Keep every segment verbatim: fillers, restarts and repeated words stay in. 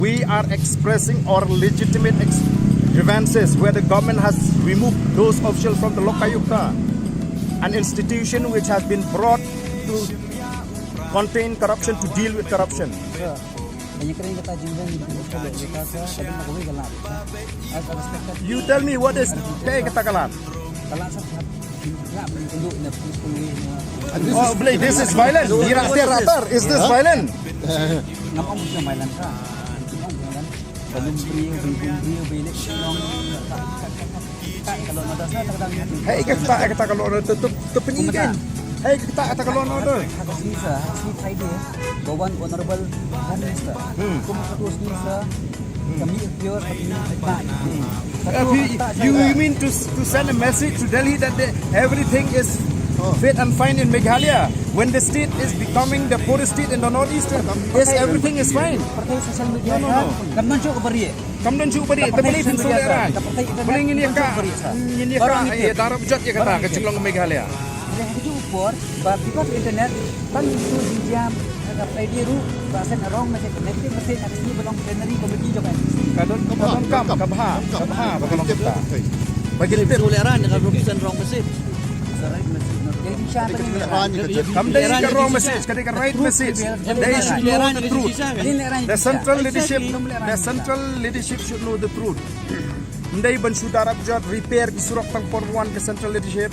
We are expressing our legitimate ex- grievances where the government has removed those officials from the Lokayukta, an institution which has been brought to contain corruption, to deal with corruption. You tell me what is kaei kata ka lad. Oh, Blei, this is violent. Ira ter atar. Is this violent? Hei, kata kata ka law order tu tu tu penyingkir. Hei, kata kata ka law order. Ba wan Honorable Prime Minister. Hmm. Kum ka tu sini sa kami appear kami tak. Uh, you, you, you mean to to send a message to Delhi that the, everything is fit and fine in Meghalaya when the state is becoming the poorest state in the northeast? Yes, everything is fine. Partai social media. No, no, no. Kam nan chuk bari. Kam don shu bari, te bari phin shu lehrain. Bari ngin ïa ka, ngin ïa ka, ïa darap jot ïa kata ka jinglong Meghalaya. Ïa ka ju por, ba because internet, tang issue jingjia, ka Friday ruh, ba send a wrong message, negative message, na ka sngi ba long plenary committee jong M P C. Ka don, ka don kam, ka bha, ka bha, ba ka long kata. Ba ngin tip. Shu lehrain, ka ruh send wrong message. Kam dei ka wrong message, ka dei ka right message. They should know the truth. The central leadership, the central leadership should know the truth. Ndei ban shu darap jot repair ki surok tang por wan ka central leadership.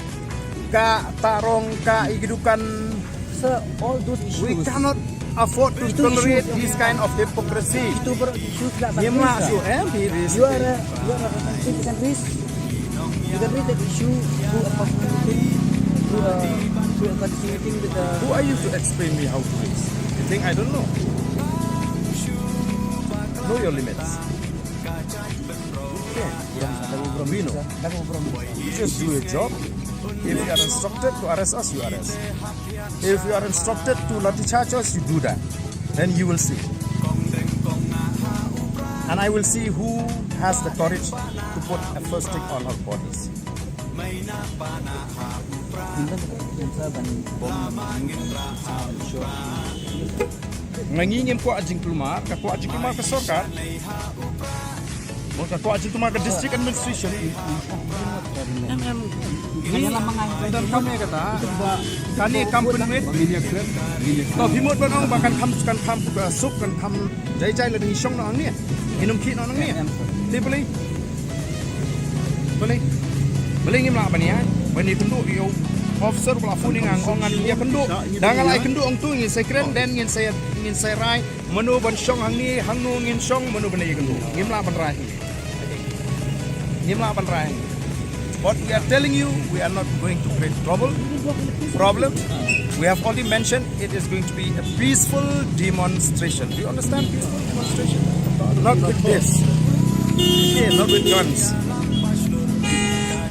Ka tarong ka i ki dukan. Sir, all those issues. We cannot afford to tolerate this kind of hypocrisy. Itu ber issues lah. Ngim lah shu, eh, di risk. You are a, you are a representative, you can raise, you can raise that issue through a personal meeting, through a, through a courtesy meeting with the. Who are you to explain me how to raise? You think I don't know? Know your limits. Okay. We know. You just do your job. If you are instructed to arrest us, you arrest. If you are instructed to lathi charge us, you do that. Then you will see. And I will see who has the courage to put a first stick on our bodies. Nga ngi ngim kwah jingkulmar, ka kwah jingkulmar ka sorkar. Bad ka kwah jingkulmar ka district administration. Em, em. Ngi, dan kam ïa kata. Kane kam pynwit. To phi mut ban ong ba kan kham, kan kham ka suk, kan kham jai jai lada ngi shong noh hangne. Ngin ym khih noh hangne. Te balei? Balei? Balei ngim lah ban ïa? Ban ïakynduh ïa u officer ba la phone ïa nga, ong ngan ïakynduh. Da nga la ïakynduh ong tu ngin sa kren, then ngin sa, ngin sa rai mano ban shong hangne, hangno ngin shong, mano ban ïakynduh. Ngim lah ban rai. Ngim lah ban rai. But we are telling you, we are not going to create trouble, problem. We have already mentioned it is going to be a peaceful demonstration. Do you understand peaceful demonstration? Not with this. Yeah, not with guns.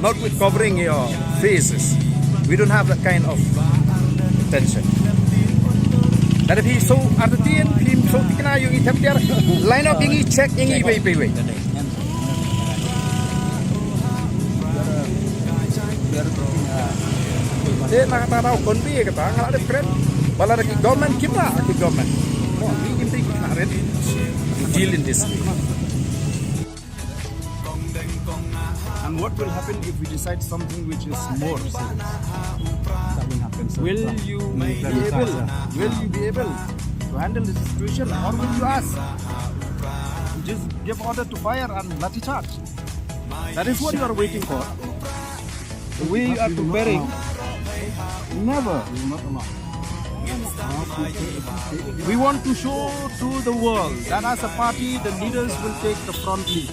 Not with covering your faces. We don't have that kind of intention. Lada phi shu artatien, phi shu thikna ïa u i thep tiar, line up ïa ngi, check ïa ngi, wei, wei, wei. Te na kata daw kon bi kata nga la dep kren. Ba la da ki government kim la ki government. Mo, ngi kim te ki khnaren. Deal in this way. And what will happen if we decide something which is more serious? Will you be able, will you be able to handle the situation, or will you ask? Just give order to fire and lathi charge. That is what you are waiting for. We are preparing. Never. We want to show to the world that as a party, the leaders will take the front lead.